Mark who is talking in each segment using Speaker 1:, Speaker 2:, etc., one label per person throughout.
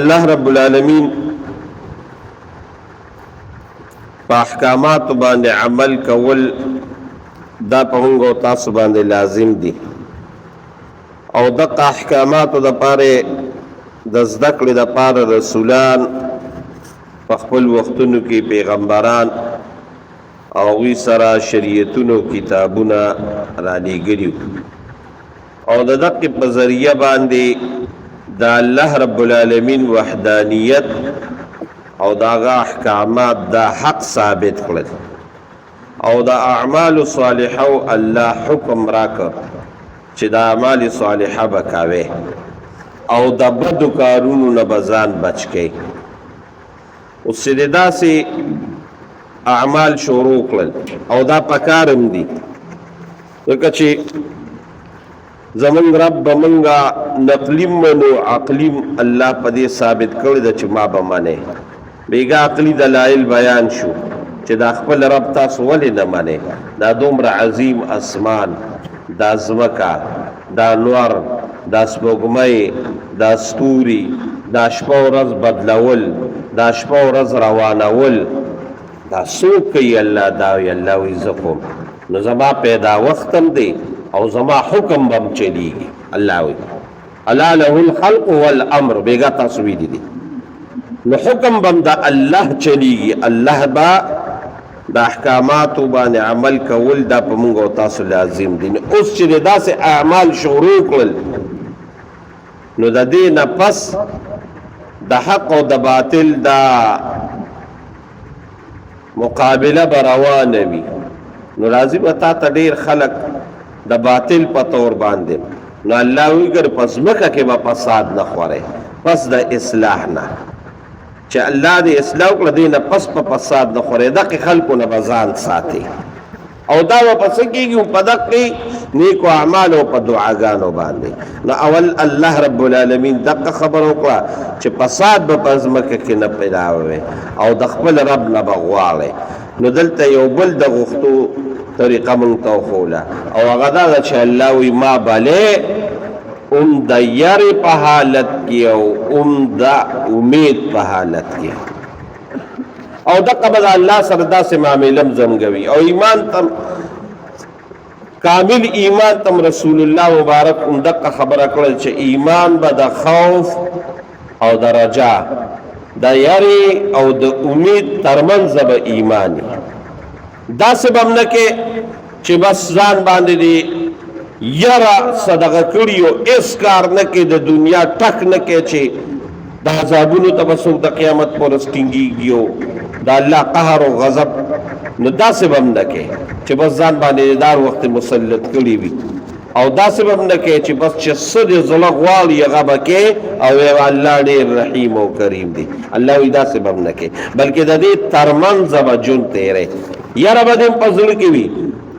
Speaker 1: الله رب العالمین په احکامات باندې عمل کول دا په موږ او تاسو باندې لازم دي او دغه احکاماتو د پاره د زده کړې د پاره رسولان په خپل وختونو کې پیغمبران او هغوی سره شریعتونو کتابونه را لېږلي او د دقې په ذریعه باندې د الله رب العالمین وحدانیت او د هغه احکامات دا حق ثابت کړل او د اعمال صالحه او الله حکم راکړ چې د اعمال صالحه به کوي او د بدو کارونو نه به ځان بچ کړي. اوس چې د داسې اعمال شروع کړل او دا پکارم دي، ځکه چې زمونږ رب به مونږه نقلي منو، عقلي الله په دې ثابت کړی ده چې ما به منې. بیګا عقلي دلایل بیان شو چې دا خپل رب تاسو ولې نه منې؟ دا دومره عظیم اسمان، دا ځمکه، دا نور، دا سپوږمۍ، دا ستوري، دا شپه ورځ بدلول، دا شپه ورځ روانول، دا څوک کوي؟ الله دا وي. الله وي زه کوم، نو زما پیدا وخت هم دی او زما حکم به هم چلیږي. الله وي الا له الخلق والامر، بیګا تاسو ویلي دي. نو حکم به هم د الله چلیږي. الله به د احکاماتو باندې عمل کول دا په موږ او تاسو لازم دي. نو اوس چې داسې اعمال شروع کړل، نو د دې نه پس د حق او د باطل دا مقابله به روانه وي. نو راځي به تا ته ډېر خلک د باطل په تور باندې. نو الله وی ګر په ځمکه کې به فساد نه خورې پس د اصلاح نه، چې الله دې اصلاح وکړه، دې نه پس په فساد نه خورې، دغه خلکو نه به ځان ساتي. او دا به په څه کېږي؟ په دقې نیکو اعمالو او په دعاګانو باندې. نو اول الله رب العالمین دقه خبره وکړه چې فساد به په ځمکه کې نه پیدا وي او د خپل رب نه به غواړي. نو دلته یو بل د غوښتو طریقه مونږ ته وښوله، او هغه دا ده چې الله وی ما بلې هم د یرې په حالت کې او هم د امید په حالت کې، او دغه به د الله سره داسې معامله هم زموږ وي. او ایمان تم کامل ایمان تم رسول الله مبارک هم دغه خبره کړل چې ایمان به د خوف او د رجا، د یری او د امید ترمنځ به ایمان وي. داسې به هم نه کې چې بس ځان باندې دی یره صدقه کړي او هېڅ کار نه کې، د دنیا ټک نه کې چې د عذابونو ته به څوک د قیامت پر ورځ ټینګېږي او د الله قهر او غضب. نو داسې به هم نه کې چې بس ځان باندې دار وخت مسلط کړي وي، او داسې به هم نه کې چې بس چې څه دې زړه غواړي هغه به کې او وایي الله ډېر رحیم او کریم دی. الله وایي داسې به هم نه کې، بلکې د دې ترمنځ به ژوند تېری، یره به دې هم په زړه کې وي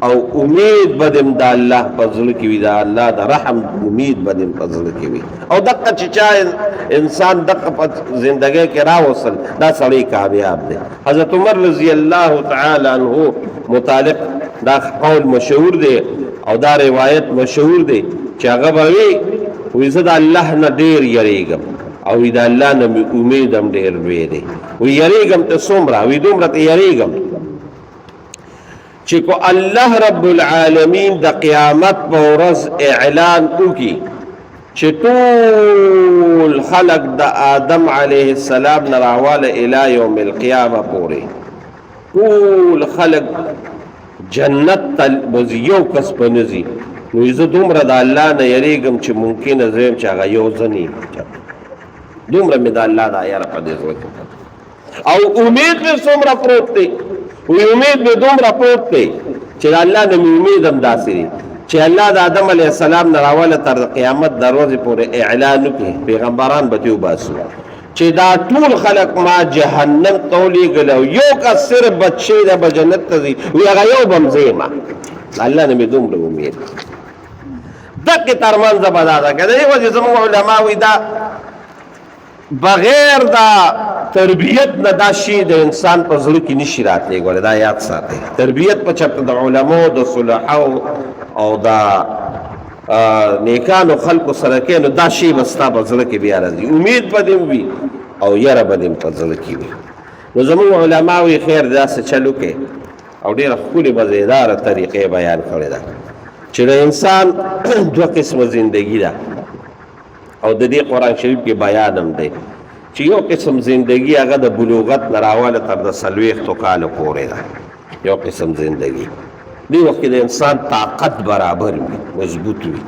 Speaker 1: او امید به دې هم د الله په زړه کې وي، د الله د رحم امید به دې هم په زړه کې وي. او دقه چې چا انسان دقه په زندګۍ کې راوصل، دا سړی کامیاب دی. حضرت عمر رضی الله تعالی عنہ متعلق دا قول مشهور دی او دا روایت مشهور دی چې هغه به وي وی زه د الله نه ډېر یریږم او وی د الله نه مې امید هم ډېر لوی دی. وی یریږم ته څومره؟ وی دومره ته یریږم چې کو الله رب العالمین د قیامت په ورځ اعلان وکړي چې ټول خلق د آدم علیه السلام نه راواله الی یوم القیامه پورې ټول خلق جنت ته به یو کس به نه ځي، نو زه دومره د الله نه یریږم چې ممکنه زه یم چې هغه یو زه نه یم، دومره مې د الله دا یره په دې زړه کې. او امید مې څومره پروت دی؟ وی امید مې دومره پروت دی چې د الله نه مې امید هم داسې دی چې الله د آدم علیه السلام نه راواله تر قیامت د ورځې پورې اعلان وکړي، پیغمبران به ترې وباسو چې دا ټول خلق ما جهنم ته ولېږل او یو کس صرف بچ شوی دی به جنت ته ځي، وی هغه یو به هم زه یم. د الله نه مې دومره امید دقې ترمنځ به دا ده. که د دې وجې زموږ علما وایي دا بغیر دا تربیت نه دا شی د انسان په زړه کې نشي راتلی. ګوره دا یاد ساتئ، تربیت په چرته د علماو، د صلحاو او د نیکانو خلکو سره کې، نو دا شی به ستا په زړه کې بیا راځي، امید به دې وي او یره به دې په زړه کې وي. نو زموږ علما وایي خیر داسې چلو کې، او ډېره ښکلې مزېداره طریقې بیان کړې ده چې د انسان دوه قسمه زندگی ده، او د دې قرآن شریف کې بیان هم دی چې یو قسم زندگی هغه د بلوغت نه راواله تر د 40 کالو پورې ده. یو قسم زندگی دې وخت کې د انسان طاقت برابر وي، مضبوط وي،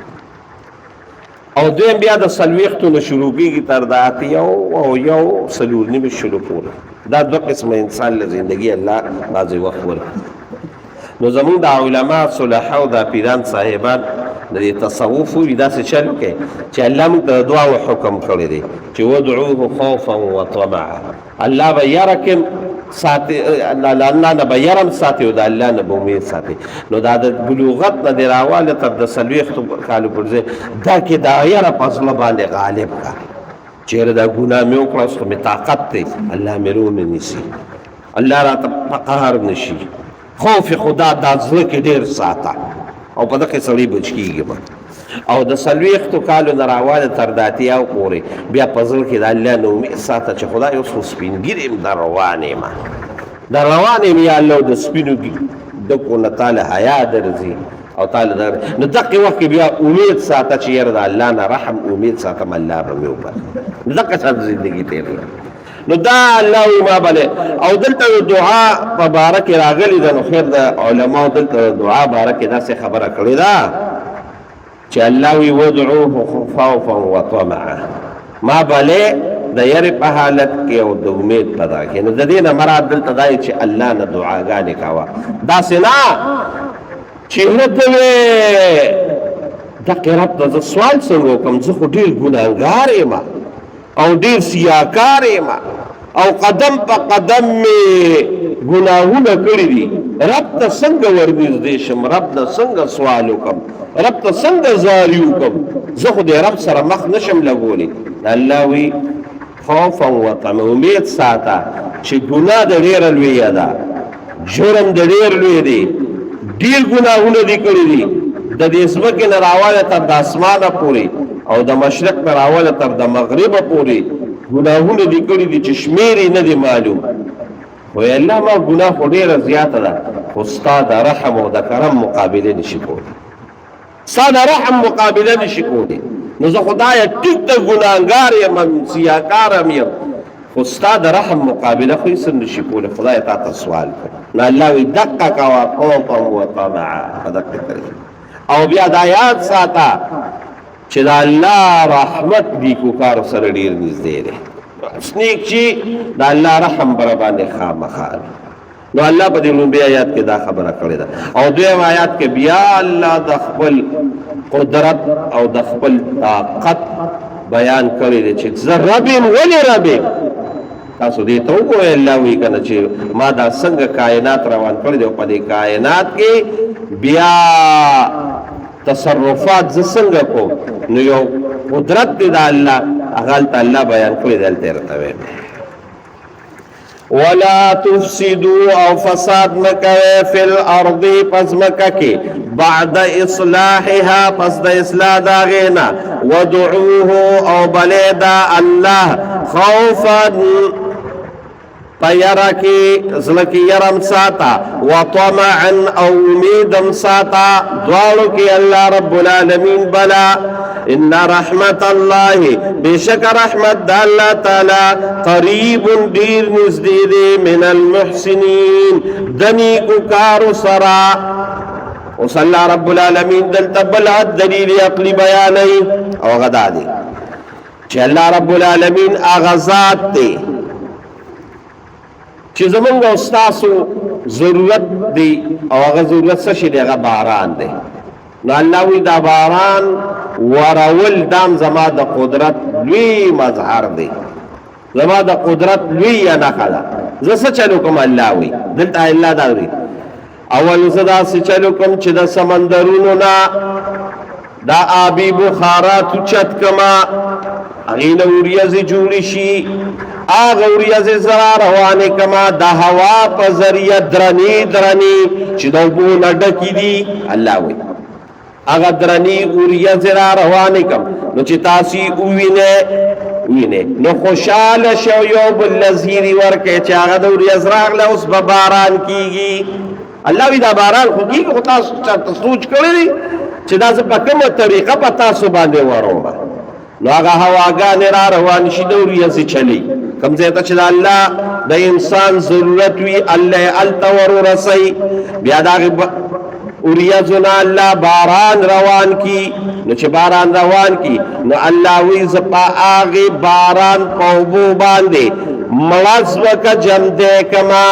Speaker 1: او دویم بیا د 40 نه شروع کېږي تر د 80 او 1.75 شلو پورې. دا دوه قسمه انسان له زندگی الله بعضې وخت ورکړي. نو زمونږ د علما صلحا او دا پیران صاحبان د دې تصوف وي داسې چل وکړي چې الله موږ ته د دعاو حکم کړی دی چې ودعوه خوفا وطمعا. الله به یره کم ساتي، الله نه به یرم ساتي او د الله نه به امید ساتي. نو دا د بلوغت نه دی راواله تر د 40 کالو پورې دا کې دا یره په زړه باندې غالب کا، چېرې دا ګناه مې وکړه اوس خو مې طاقت دی، الله مې رونه نیسي، الله راته په قهر نشي، خوف خدا دا زړه کې ډېر ساته، او په دغه سړي بچ کېږي به. او د 40 کالو نه راواله تر د 80 پورې بیا په زړه کې د الله نه امید ساته چې خدای اوس خو سپین ږیری یم، در روان یم، در روان یم یا الله، د سپینو ډکو نه تاله حیا درځي او تاله در. نو دقې وخت کې بیا امید ساته چې یاره د الله نه رحم امید ساتم، الله به مې وبخښي. دقه شان زندګي تېروي. نو دا الله وی ما بله. او دلته د دعا په باره کې راغلي ده. نو خیر د علماو دلته د دعا باره کې داسې خبره کړې ده چې الله وی ودعوه خوفا وطمعا، ما بله د یرې په حالت کې او د امید په دغه کې. نو د دې نه مراد دلته دا چې الله نه دعاګانې کوه، داسې نه چې نه ته وې دقې رب ته زه سوال څنګه وکړم، زه خو ډېر ګناهګار یم او ډېر سیاکار یم او قدم په قدم مې ګناهونه کړي دي، رب ته څنګه ورنږدې شم، رب نه څنګه سوال وکړم، رب ته څنګه زاري وکړم، زه خو د رب سره مخ نشم لګولی. الله وی خوفا وطمع، امید ساته چې ګناه د ډېره لویه ده، جرم د ډېر لوی دی، ډېر ګناهونه دې کړي دي، د دې ځمکې نه راواله تر د اسمانه پورې او د مشرق نه راواله تر د مغربه پورې ګناهونه دې کړي دي چې شمېر یې نه دی معلوم. خو الله ما ګناه خو ډېره زیاته ده، خو ستا د رحم او د کرم مقابله نشي کولی، ستا د رحم مقابله نشي کولی. نو زه خدایه ټیک ته ګناهګار یم، سیاکار هم یم، خو ستا د رحم مقابله خو هېڅ هم نشي کولی، خدای تا ته سوال کړ. نو الله وایي دقه کوه خوفا وطمعا په دقه طریقه. او بیا دا یاد ساته چې د الله رحمت نیکوکارو سره ډېر نږدې دی، نیک چې د الله رحم بر باندې خامخا. نو الله په دې لومړي آیات کې دا خبره کړې ده. او دویم آیات کې بیا الله د خپل قدرت او د خپل طاقت بیان کړی دی چې زه رب یم. ولې رب یم؟ تاسو دې ته وګورئ، الله وایي که نه چې ما دا څنګه کائنات روان کړي دي او په دې کائنات کې بیا تصرفات زه څنګه کوم. نو یو قدرت دی د الله، هغه هلته الله بیان کړی دی، هلته یې راته ویل ولا تفسدوا او فساد مکوئ فی الارض پس مکه کې بعد اصلاحها پس د اصلاح د هغې نه، ودعوه او بلې دا الله خوفا په یره کې، زړه کې یرم ساته، وطمعا او امیدم ساته، دواړو کې الله رب العالمین بلا. ان رحمت الله بشک رحمت د الله تعالی قریب ډیر نږدې دی من المحسنین د نیکو کارو سره. اوس الله رب العالمین دلته بل دلیل عقلی بیانوي، او هغه دا دی چې الله رب العالمین هغه ذات دی چې زمونږ او ستاسو ضرورت دی، او هغه ضرورت څه شی دی؟ هغه باران دی. نو الله وی دا باران ورول دام زما د قدرت لوی مظهر دی، زما د قدرت لوی نښه ده. زه څه چلو کوم؟ الله وی دلته الله دا وی اول زه داسې چلو کوم چې د سمندرونو نه دا آبي بخارات اوچت کما، هغې نه وریځې جوړې شي، هغه وریځې زه را روانې کما د هوا په ذریعه درنې درنې چې د اوبو نه ډکې دي. الله وایي هغه درنی اوریځې را روانې کم، نو چې تاسو ووینئ وینئ نو خوشحاله شو، یو بل له زیري ورکړئ چې هغه د وریځ راغله، اوس به باران کیږي. الله وی دا باران خو کیږي، خو تاسو چاته سوچ کړی دی چې دا زه په کومه طریقه په تاسو باندې وروم؟ نو هغه هواګانې را روان شي، د وریځې چلی کوم ځای ته چې د الله د انسان ضرورت وي، الله یې هلته ور ورسوي. بیا د هغې وریځو نه الله باران روان کی. نو چې باران روان کی، نو الله وی زه په هغې باران په اوبو باندې مړه ځمکه جمدی کما.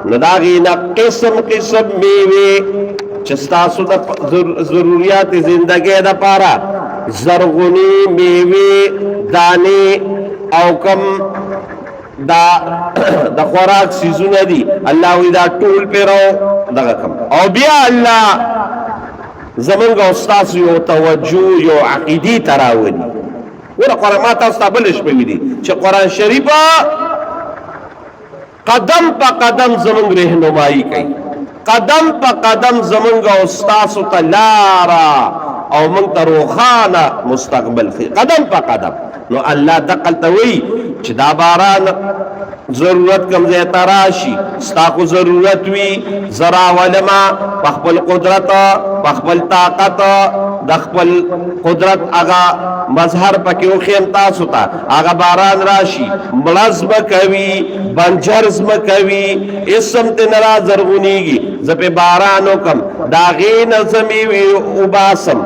Speaker 1: نو د هغې نه قسم قسم میوې چې ستاسو د ضروریات زندګۍ دپاره زرغونی میوې، دانې او کم دا د خوراک سیزونه دي، الله وی دا ټول پیرو دغه کم. او بیا الله زمونږ او ستاسو یو توجه یو عقیدی تراولي. ګوره قرآن ما تاسو ته بل شپه ویلي چې قرآن شریف قدم په قدم زمونږ رهنمایي کوي، قدم په قدم زمونږ او ستاسو ته لاره او مونږ ته روښانه مستقبل ښیي قدم په قدم. نو الله دقلته وایي چې دا باران ضرورت کم ځای ته راشي، ستا خو ضرورت وي، زه راولمه په خپل قدرت، په خپل طاقت، د خپل قدرت هغه مظهر پکې وښیم تاسو ته. هغه باران راشي، مړه ځمکه وي، بنجر ځمکه وي، هېڅ هم ترې نه را زرغونېږي، زه پرې باران وکړم، د هغې نه زه مېوې وباسم.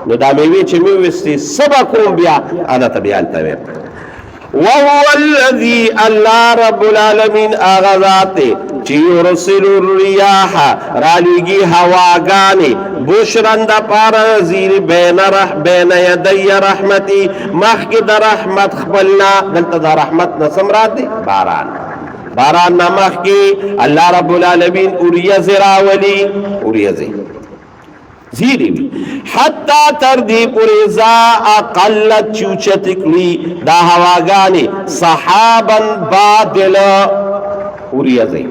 Speaker 1: نو دا مېوې چې مې وویستې څه به کوم؟ بیا هغه ته بیا هلته وایم وهو الذي الله رب العالمین هغه ذات دی چې یرسل الرياح رالیږي هواګانې بشرا د پاره زیر بین رح بین یدی رحمتي، مخکې د رحمت خپلنا. دلته د رحمت نه څه مراد دی؟ باران. باران نه مخکې الله رب العالمین اوریځې راولي، اوریځې زیری وی حتی تر دې پورې ذا اقلت چوچت کړي دا هواګانې صحابا بادل اوریځې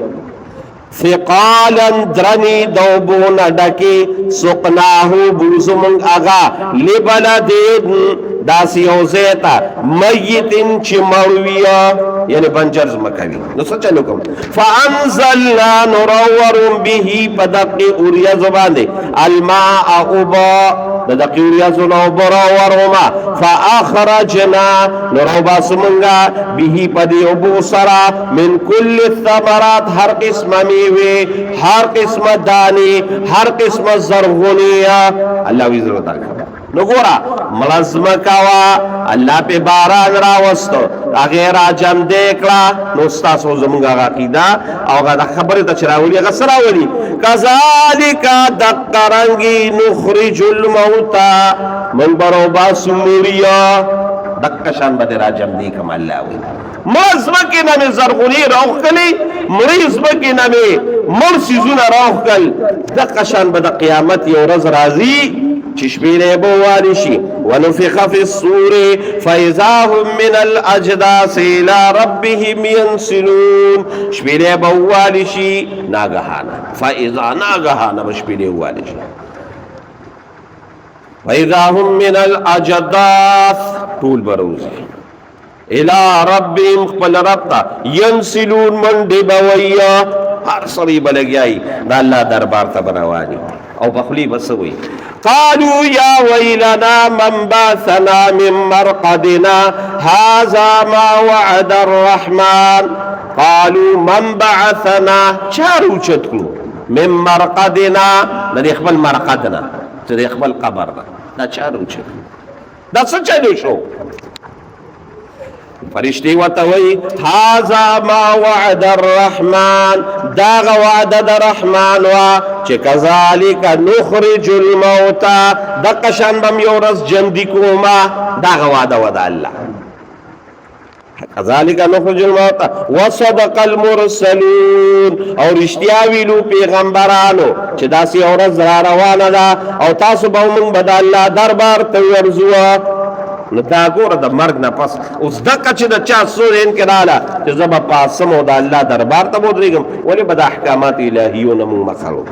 Speaker 1: ثقالا درنی دوبو نه ډکې، سقناه بوزو مونږ هغه لبلدین داسې یو ځای ته میتن چې مړ وي، یعنی بنجر ځمکه وي. نو څه چل وکړم؟ فانزلنا نورورم به په دقې اوریځو باندې الماء اوبه، د دقې اوریځو نه اوبه راورومه. فاخرجنا نو راوباسو مونږه به په دې اوبو سره من کل الثمرات هر قسمه میوې، هر قسمه دانې، هر قسمه زرغونې. الله وی زړه دا نو ګوره مړه ځمکه وه، الله پې باران راوستو، هغې را جمدې کړه. نو ستاسو زمونږ هغه عقیده او هغه د خبرې ته چې راولي، هغه څه راولي؟ کذالک دقه رنګي نخرج الموتی موږ به راوباسو مړي، دقه شان به دې را جمدې کړم. الله وایي مړه ځمکې نه مې زرغونې راوښکلې، مړې ځمکې نه مې مړ څیزونه راوښکل، دقه شان به د قیامت یو ورځ راځي چې شپېلۍ به ووهل شي، ونفخ فی الصور فاذا هم من الاجداث الى ربهم ينسلون. شپېلۍ به ووهل شي ناګهانه، فاذا ناګهانه به شپېلۍ ووهل شي، فاذا هم من الاجداث ټول به راوځي الى ربهم خپل رب ته ينسلون، منډې به وایي، هر سړی به لګیایي د الله دربار ته به روان او په خولې به څه وایي؟ قالوا يا ويلنا من بعثنا من مرقدنا هذا ما وعد الرحمن. قالوا من بعثنا چا راوچت کړو من مرقدنا د خپل مرقدنا چې د خپل قبر نه دا چا راوچت، دا څه چلو شو؟ فرشتي وته وی هاذا ما وعد الرحمن، دا وعده د رحمان وا چې کذالک نخرج الموتى، د قشان بم یو ورځ ژوندي کوما، دا وعده وده الله. کذالک نخرج الموتى وصدق المرسلون، او رښتیا ویلو پیغمبرانو چې داسې ورځ را روانه ده او تاسو به موږ به د الله دربار ته ورځو. نو دا ګوره د مرګ نه پس اوس دقه چې د چا څو ذهن کې راله چې زه به پاسم او د الله دربار ته به ودرېږم، ولې به د احکامات الهیو نه موږ مخ اړو؟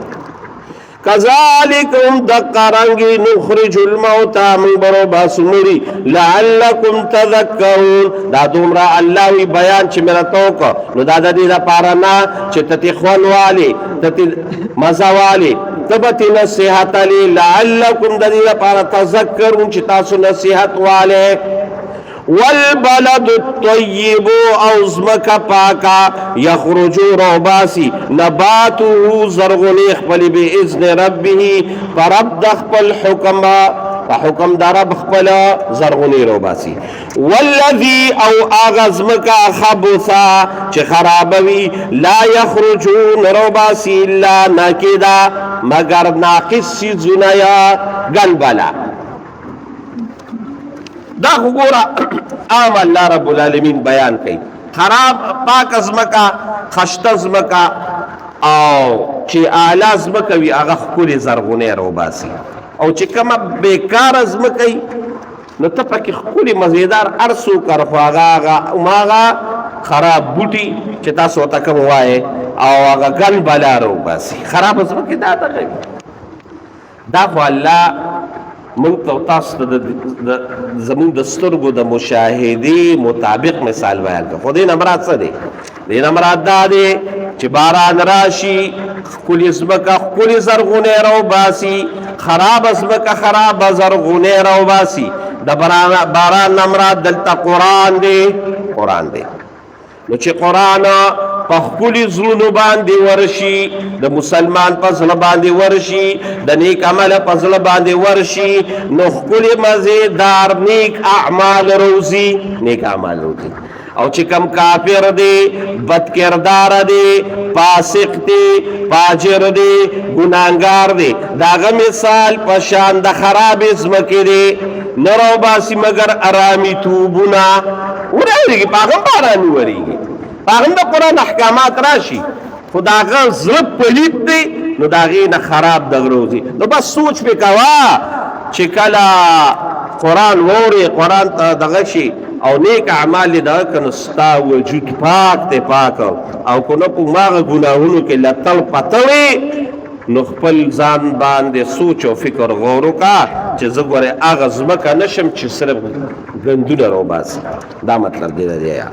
Speaker 1: کذالک هم دقه رنګي نخرج الموتى من برو باسمري لعلکم تذکرون. دا دومره الله وی بیان چې میرا توک نو دا د دې لپاره نه چې تتی خوان والی تتی مزه والی تبتی نصیحت علی، لعلکم د دې لپاره تذکرون چې تاسو نصیحت والی. والبلد الطيب او زمکه پاکا یخرج روباسی نباته زرغونی خپل باذن ربه پرب د خپل حکم، په حکم د رب خپل زرغونی روباسی. والذي او اغه زمکه خبثا چې خرابوي لا یخرجون روباسی الا نکدا مگر ناقص سيزونه یا غنبلا. دا خو ګوره عام الله رب العالمین بیان کوي، خراب پاک ځمکه، خشته ځمکه او چې اعلی ځمکه وي هغه ښکلې زرغونې راوباسي، او چې کومه بېکاره ځمکه وي نو ته پکې ښکلې مزیدار هر څه وکړه، خو هغه هغه هماغه خراب بوټي چې تاسو ورته کوم وایې او هغه ګن بلا راوباسي. خرابه ځمکه دا دغه وي. دا خو الله موږ ته تاسو ته د زموږ د سترګو د مشاهدې مطابق مثال بیان کړ. خو دې نه مراد څه دی؟ دې نه مراد دا دی چې باران راشي، ښکلې ځمکه ښکلې زرغونې راوباسي، خرابه ځمکه خرابه زرغونې راوباسي. د باران نه مراد دلته قرآن دی، قرآن دی. نو چې قرآن په ښکلي زړونو باندې ورشي، د مسلمان په زړه باندې ورشي، د نیک عمل په زړه باندې ورشي، نو ښکلي مزیدار نیک اعمال روزي، نیک اعمال روزي. او چې کم کافر دی، بد کردار دی، فاسق دی، فاجر دی، ګناهګار دی، داغه مثال په شان د خرابې ځمکې دی، نه راوباسي مګر ارامی توبونه ورېږي، په هغه هم باران وورېږي، په هغه هم د قرآن احکامات راشي، خو د هغه زړه پلیت دی، نو د هغې نه خراب دغه روزي. نو بس سوچ پې کوه چې کله قرآن واورې، قرآن ته دغه شي او نیک اعمال یې دغه کړه، نو ستا وجود پاک دی، پاک. او که نه په هماغه ګناهونو کې لتړ پتړې، نو خپل ځان باندې سوچ او فکر غور وکړه چې زه ګورې هغه ځمکه نه شم چې صرف ګندونه راوباسي. دا مطلب دی د دې.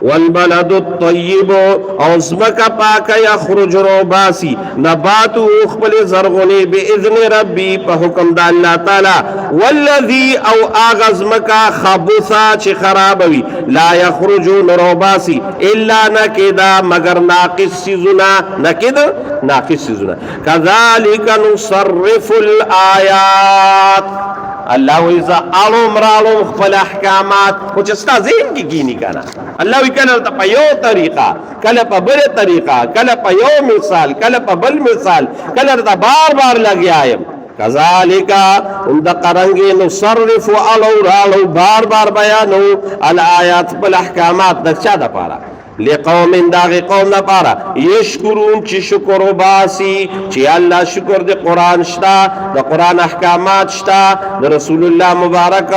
Speaker 1: والبلد الطيب او ځمکه پاکه یخرج روباسي نباتو خپل زرغونې باذن ربي په حکم د الله تعالی. والذي او هغه ځمکه خبثه چې خرابوي لا یخرج روباسي الا نکدا مگر ناقص څیزونه، نکد ناقص څیزونه. کذالک نصرف الآیات. الله وایي زه اړوم راړوم خپل احکامات، خو چې ستا ذهن کې کینی که نه. الله وایي کله ورته په یو طریقه، کله په بله طریقه، کله په یو مثال، کله په بل مثال، کله ورته بار بار لګیا یم. کذالک هم دقه رنګې نصرف اړو راړو بار بار بیانو الآیات خپل احکامات د چا دپاره؟ لقوم داغه قوم لپاره یشکرون چې شکر وباسي، چې الله شکر د قرآن شته، د قرآن احکامات شته، د رسول الله مبارک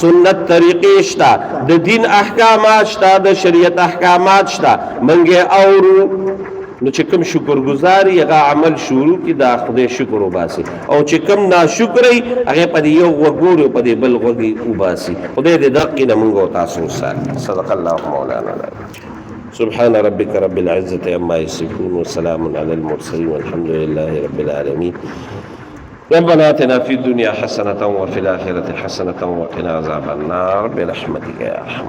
Speaker 1: سنت طریقې شته، د دین احکامات شته، د شریعت احکامات شته، منګه اورو. نو چې کوم شکرګزاري هغه عمل شروع کړي دا خدای شکر وباسي، او چې کوم ناشکري هغه په دې یو غوږ ګوري او په دې بل غوږ وباسي. خدای دې دقې نه مونږ او تاسو وساتي. صدق الله مولانا. سبحان ربك رب العزة عما يصفون وسلام على المرسلين والحمد لله رب العالمين. ربنا آتنا في الدنيا حسنة وفي الآخرة حسنة وقنا عذاب النار برحمتك يا أرحم.